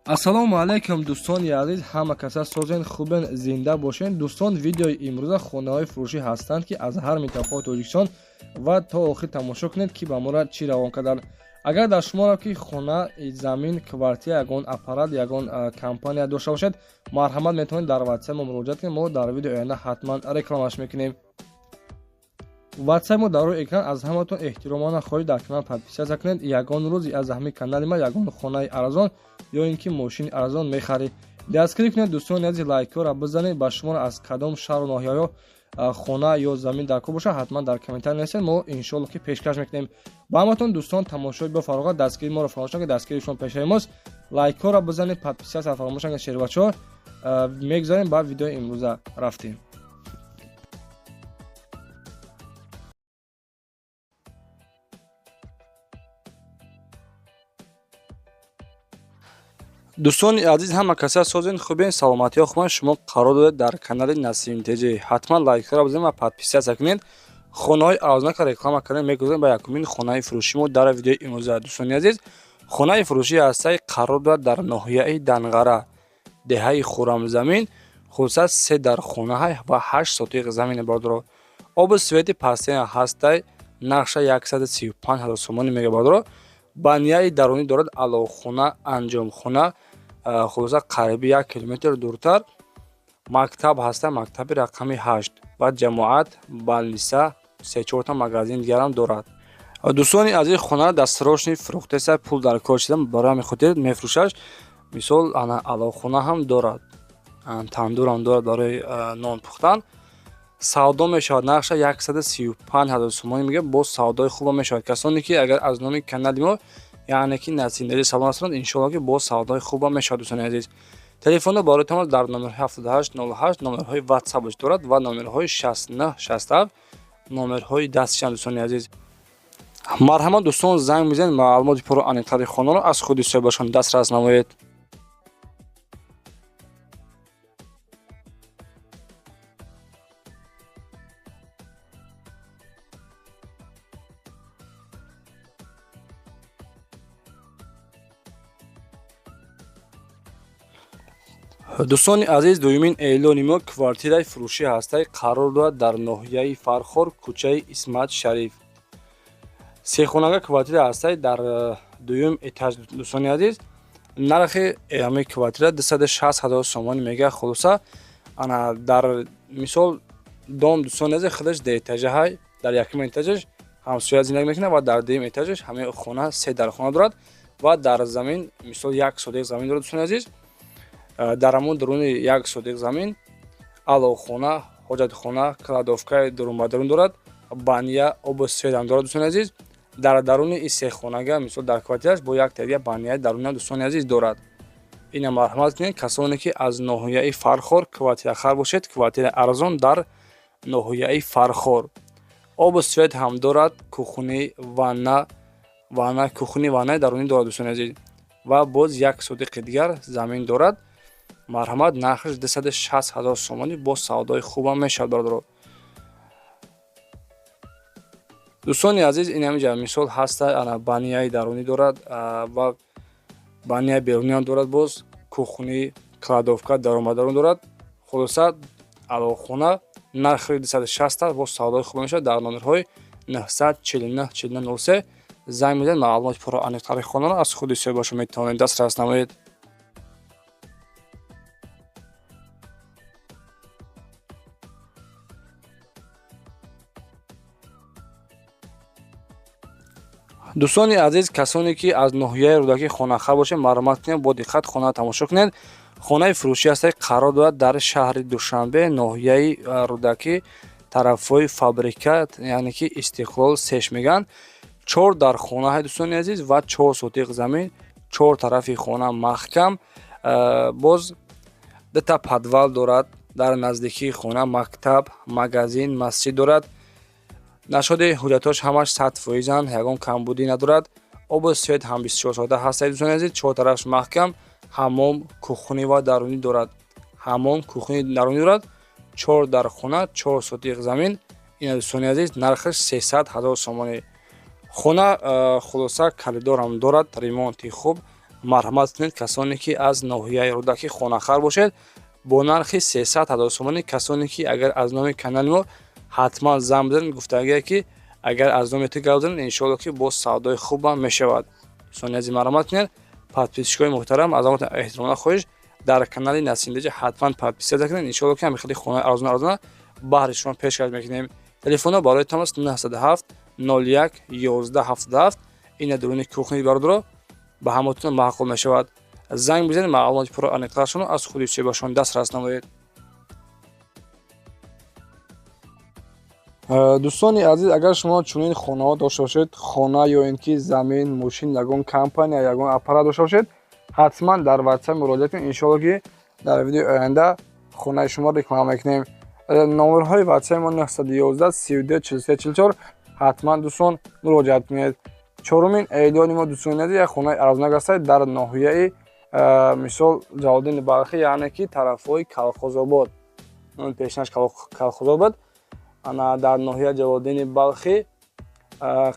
Ассалому алайкум, дӯстони азиз, ҳама каса созен, хубен, зинда бошен. Дӯстон, видеои имрӯза хонаҳои фурӯшӣ ҳастанд, ки аз ҳар минтақаи Тоҷикистон, ва то охир тамошо кунед, ки ба мора чӣ равон карданд. Агар дар шуморо ки хона, замин, квартира, ягон аппарат, ягон компания дошта бошед, марҳамат, метавонед дар ватсап мо муроҷиат кунед. Мо дар видеои оянда ҳатман рекламаш мекунем. Ватсап мо дар рӯи экран. Аз ҳаматон эҳтиромона хоҳиш, дар канал подписаться кунед. Ягон рӯз аз ҳамин канали ма ягон хонаи арзон ё ин ки мошини арзон мехаред. Дастгирӣ кунед, дӯстони азиз, лайкҳоро бизанед. Ба шуморо аз кадом шаҳру ноҳияҳо хона ё замин дар кор бошад, ҳатман дар комментарий нависед, мо иншоалло ки пешкаш мекунем ба ҳаматон. Дӯстон, тамошои бо фароғат, дастгирии моро фаромӯш накунед, дастгирии шумо пешаи мост. Лайкҳоро бизанед, подписаться фаромӯш накунед. Шербачаҳо, мегузарем ба видеои имрӯза, рафтем. Дӯстони азиз, ҳама каса созен, хубен, саломатиҳо хубанд. Шумо қарор доред дар канали Насим ТЖ. Ҳатман лайкҳоро бизанед ва подписаться кунед. Хонаҳои арзонака реклама кардем. Мегузарем ба якумин хонаи фурӯши мо дар видеои имрӯза. Дӯстони азиз, хонаи фурӯшӣ ҳастаи, қарор дорад дар ноҳияи Данғара, деҳаи Хӯрамзамин. Хусусат се дар хонаҳай ва 8 сотиқ замин, бародаро. Обу свети пастена ҳастай. Нархша 135 000 сомонӣ мега, бародаро. Баняи дарунӣ дорад, аловхона, анҷомхона. Хулоса, қариби 1 километр дуртар мактаб ҳаста, мактаби рақами 8 ва ҷамоат, больница, се-чорта магазин дигарам дорад. Дӯстони азиз, хонара дастрочный фурӯхтеса, пул дар кор шида, барои ҳамин хотир мефурӯшаш. Мисол, ана аловхона ҳам дорад, тандурам дорад барои нон пухтан. Савдо мешавад, нархша 135 000 сомонӣ мега. Боз савдои хуба мешавад. Касоне ки агар аз номи канали мо, яъне ки Насимдари салом ҳастанд, иншоалло ки боз савдои хуба мешавад. Дӯстони азиз, телефонро барои тамос дар номерҳои 78 08 номерҳои ватсапш дорад ва номерҳои 69 67 номерҳои дастшианд. Дӯстони азиз, марҳамат, дӯстон, занг мезанед, маълумоти пурру аниқтари хонаро аз худи соҳибашон дастрас намоед. Дӯстони азиз, дуюмин эълони мо квартираи фурӯшӣ ҳастай, қарор дорад дар ноҳияи Фархор, кӯчаи Исмат Шариф. Сехонага квартира ҳастай дар дуюм этаж. Дӯстони азиз, нархи ҳамин квартира 260 000 сомонӣ мега. Хулоса, ана дар мисол дом, дӯстони азиз, худаш дуэтажаҳай. Дар якум этажаш ҳамсоя зиндагӣ мекунад ва дар дуюм этажаш ҳамин хона се дар хона дорад ва дар замин, мисол, 1 сотих замин дорад. Дӯстони азиз, дар ҳамон дуруни 1 сотих замин аловхона, ҳоҷатхона, кладовкаи дурун ба дарун дорад, баня, обу светам дорад. Дӯстони азиз, дар даруни ин сехонага, мисол, дар квартираш бо як тега баняи даруниам, дӯстони азиз, дорад. Ина марҳамат кунед, касоне ки аз ноҳияи Фархор квартирахар бошед. Квартираи арзон дар ноҳияи Фархор, обу свет ҳам дорад, кухни, ванна, кухни, ваннаи дарунӣ дорад, дӯстони азиз, ва боз 1 сотиқи дигар замин дорад. Марҳамат, нархаш 260 000 сомонӣ, боз савдои хубам мешавад, бародаро. Дӯстони азиз, ин ҳаминҷа мисол ҳаста, ана баняи дарунӣ дорад ва баняи беруниам дорад, боз кухни, кладовка дарун дорад. Хулоса, аловхона, нархи 260, боз савдои хуб мешавад. Дар номерҳои 949 49 03 занг мезанед, маълумоти пурру аниқтари хонаро аз худи соҳибашон метавонед дастрас намоед. Дӯстони азиз, касоне ки аз ноҳияи Рӯдакӣ хонахар бошед, марҳамат кунед, бо диққат хона тамошо кунед. Хонаи фурӯшӣ ҳастаи, қарор дорад дар шаҳри Душанбе, ноҳияи Рӯдакӣ, тарафҳои фабрика, яъне ки Истиқлол сеш мегӯянд. Чор дар хонаҳай, дӯстони азиз, ва 4 сотиқ замин, чор тарафи хона маҳкам, боз дута подвал дорад. Дар наздикии хона мактаб, магазин, масҷид дорад. Нашоди ҳуҷҷатҳош ҳамаш 100 фоизанд, ягон камбудӣ надорад. Обу свет ҳам 24 соата ҳастад. Дӯстони азиз, чор тарафаш маҳкам, ҳаммом, кухни ва дарунӣ дорад, ҳаммом, кухни дарунӣ дорад. Чор дар хона, 4 сотиқ замин. Ина, дӯстони азиз, нархаш 300 000 сомонӣ. Хона, хулоса, коридорам дорад, ремонти хуб. Марҳамат кунед, касоне ки аз ноҳияи Рӯдакӣ хонахар бошед, бо нархи 300 ҳазор сомонӣ. Касоне ки агар аз номи канали мо ҳатман занг бизанед, гуфтагие ки агар аз номи ту гап занед, иншоалло ки боз савдои хубам мешавад. Дӯстони азиз, марҳамат кунед, подписчикои муҳтарам, аз ҳаматон эҳтиромона хоҳиш, дар канали Насим ТЖ ҳатман подписаться кунед. Иншоалло ки ҳамин хели хонаи арзон арзона баҳри шумо пешкаш мекунем. Телефонҳо барои тамос 907 01 11 77. Ина дуруни кухни, бародаро, ба ҳаматон маъқул мешавад. Занг бизанед, маълумоти пурра аниқтаршонро аз худи соҳибашон дастрас намоед. Дӯстони азиз, агар шумо чунин хонаҳо дошта бошед, хона ё ин ки замин, мошин, ягон компания, ягон аппарат дошта бошед, ҳатман дар WhatsApp муроҷиат кунед. Иншоалло ки дар видеои оянда хонаи шуморо реклама мекунем. Номерҳои WhatsApp мо 911 32 43 44. Ҳатман, дӯстон, муроҷиат кунед. Чорумин эълони мо, дӯстони азиз, як хонаи арзонак аст дар ноҳияи, мисол, Ҷалолиддини Балхӣ, яъне ки тарафҳои Калхозобод, пешнаш Калхозобод. Ана дар ноҳияи Ҷалолиддини Балхӣ,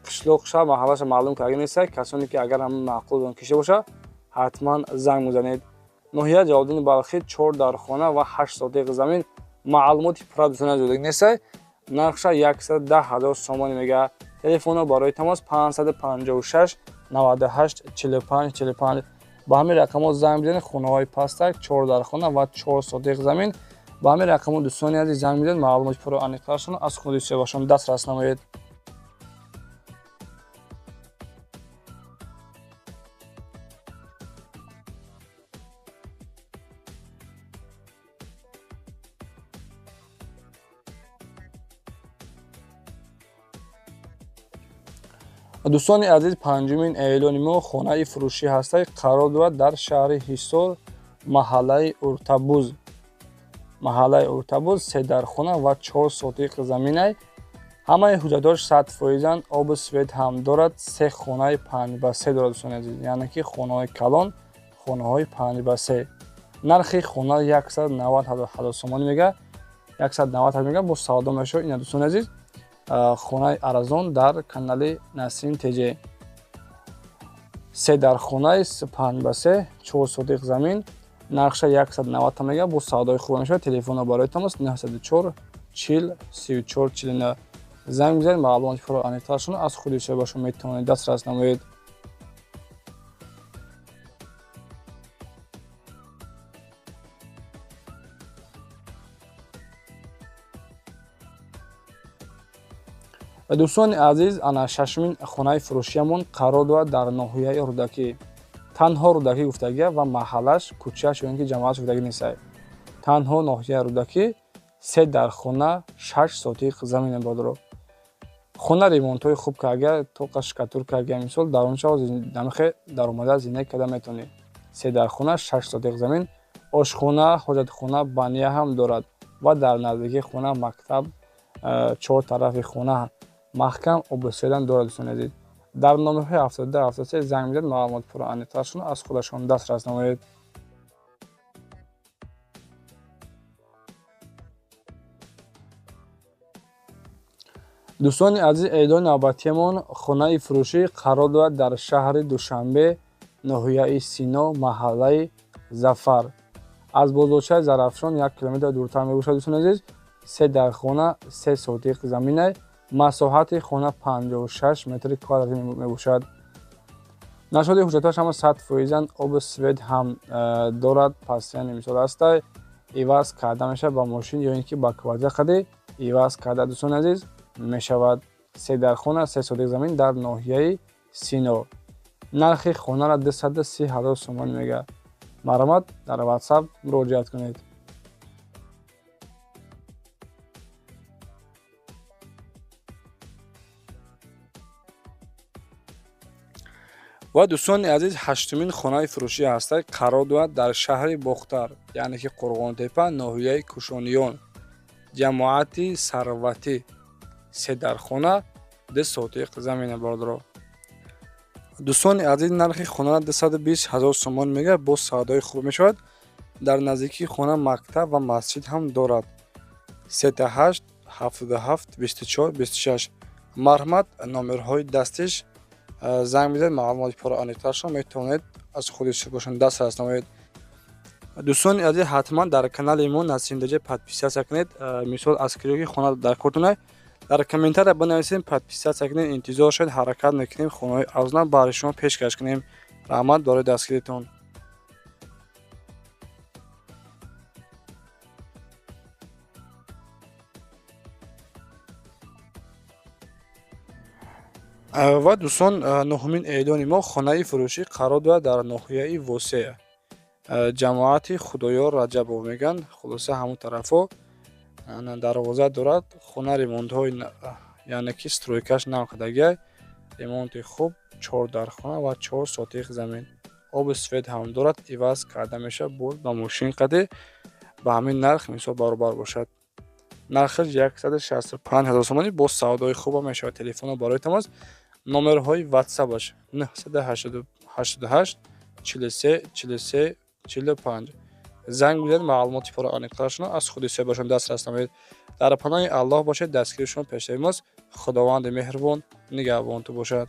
қишлоқ ша, маҳаллаша маълум карда нест. Касоне ки агар ҳам маъқултон кишта боша, ҳатман занг мезанед. Ноҳияи Ҷалолиддини Балхӣ, чор дархона ва 8 сотиқ замин. Маълумоти пурра, дӯстони азиз, дода нест. Нархша 110 000 сомонӣ мега. Телефонҳо барои тамос 556 98 45 45. Ба ҳамин рақамҳо занг бизанед. Хонаҳои пастак, чор дархона ва 4 сотиқ замин. Ба ҳамин рақамҳо, дӯстони азиз, занг бизанед, маълумоти пурра аниқтаршонро аз худи соҳибашон дастрас намоед. Дӯстони азиз, панҷумин эълони мо хонаи фурӯшӣ ҳастад, қарор дорад дар шаҳри Ҳисор, маҳаллаи Уртабуз. Маҳаллаи Уртабуз, се дархона ва 4 сотиқ заминай. Ҳамаи ҳуҷҷатҳош 100 фоизанд, обу свет ҳам дорад. Се хонаи 5 ба 3 дорад, дӯстони азиз, яъне ки хонаҳои калон, хонаҳои 5 ба 3. Нархи хона 190 ҳазор сомонӣ мега, 190 мега, бо савдо мешавад. Ина, дӯстони азиз, хонаи арзон дар канали Насим ТЖ: се дархонаи 5 ба 3, 4 сотиқ замин, нархша 190 мега, бо савдои хуб мешавад. Телефонро барои тамос 904 40 34 49. Занг бизанед, маълумоти пурра аниқтаршонро аз худи соҳибашон метавонед дастрас намоед. Дӯстони азиз, ана шашумин хонаи фурӯшиямон қарор дорад дар ноҳияи Рӯдакӣ. Танҳо Рӯдакӣ гуфтагия ва маҳаллаш, кӯчааш ё ин ки ҷамоаташ гуфтагӣ нестад. Танҳо ноҳияи Рӯдакӣ, се дархона, 6 сотиқ замин. Бародаро, хона ремонтҳои хуб карда, тоқа штукатурка карда, мисол, дар он намихе даромада зиндагӣ карда метавонӣ. Се дархона, 6 сотиқ замин, ошхона, ҳоҷатхона, баня ҳам дорад ва дар наздикии хона мактаб, чор тарафи хона маҳкам, обу светам дорад. Дӯстони азиз, дар номерҳои 72 73 занг мезанед, маълумоти пурра аниқтаршонро аз худашон дастрас намоед. Дӯстони азиз, эълони навбатиямон хонаи фурӯшӣ қарор дорад дар шаҳри Душанбе, ноҳияи Сино, маҳаллаи Зафар. Аз бозорчаи Зарафшон 1 километр дуртар мебошад. Дӯстони азиз, се дархона, 3 сотиқ заминай. Масоҳати хона 56 метри квадратӣ мебошад. Нашоди ҳуҷҷатҳояш ҳама 100 фоизанд, обу свет ҳам дорад. Пастияни мисол ҳастай, иваз карда мешавад ба мошин ё ин ки ба квартира қади иваз карда, дӯстони азиз, мешавад. Се дархона, 3 сотиқ замин дар ноҳияи Сино. Нархи хонаро 230 000 сомонӣ мегӯяд. Марҳамат, дар WhatsApp муроҷиат кунед. Ва, дӯстони азиз, ҳаштумин хонаи фурӯшӣ ҳастад, қарор дорад дар шаҳри Бохтар, яъне ки Қурғонтепа, ноҳияи Кушониён, ҷамоати Сарватӣ, се дархона, 2 сотиқ замина. Бародаро, дӯстони азиз, нархи хона 220 000 сомон мегӯяд, боз савдои хуб мешавад. Дар наздикии хона мактаб ва масҷид ҳам дорад. 38 77 24 26. Марҳамат, номерҳои дастиш. Занг бизанед, маълумоти пурра аниқтаршон метавонед аз худи соҳибашон дастрас намоед. Дӯстони азиз, ҳатман дар канали мо Насим ТЖ подписаться кунед. Мисол, аз киро ки хона дар кортона, дар комментария бинависед, подписаться кунед. Интизор шавед, ҳаракат мекунем, хонаҳои авзна барои шумо пешкаш кунем. Раҳмат барои дастгиритон. Ва дӯстон, нуҳумин эълони мо: хонаи фурӯшӣ қарор дорад дар ноҳияи Восеъ, ҷамоати Худоёр Раҷабов мегӯянд. Хулоса, ҳамон тарафҳо дарвоза дорад. Хона ремонтҳои, яъне ки стройкаш нав кардагиай, ремонти хуб, чор дархона ва 4 сотих замин, оби свет ҳам дорад, иваз карда мешавад. Боз ба мошин қади ба ҳамин нарх мисол баробар бошад. Нархаш 165 000 сомонӣ, боз савдои хуба мешавад. Телефонро барои тамос, номерҳои ватсапаш 988 43 43 45. Занг бизанед, маълумоти пурра аниқтарашонро аз худи соҳибашон дастрас намоед. Дар паноҳи Аллоҳ бошед, дастгири шумо пешравӣ мост. Худованди меҳрубон нигаҳбонту бошад.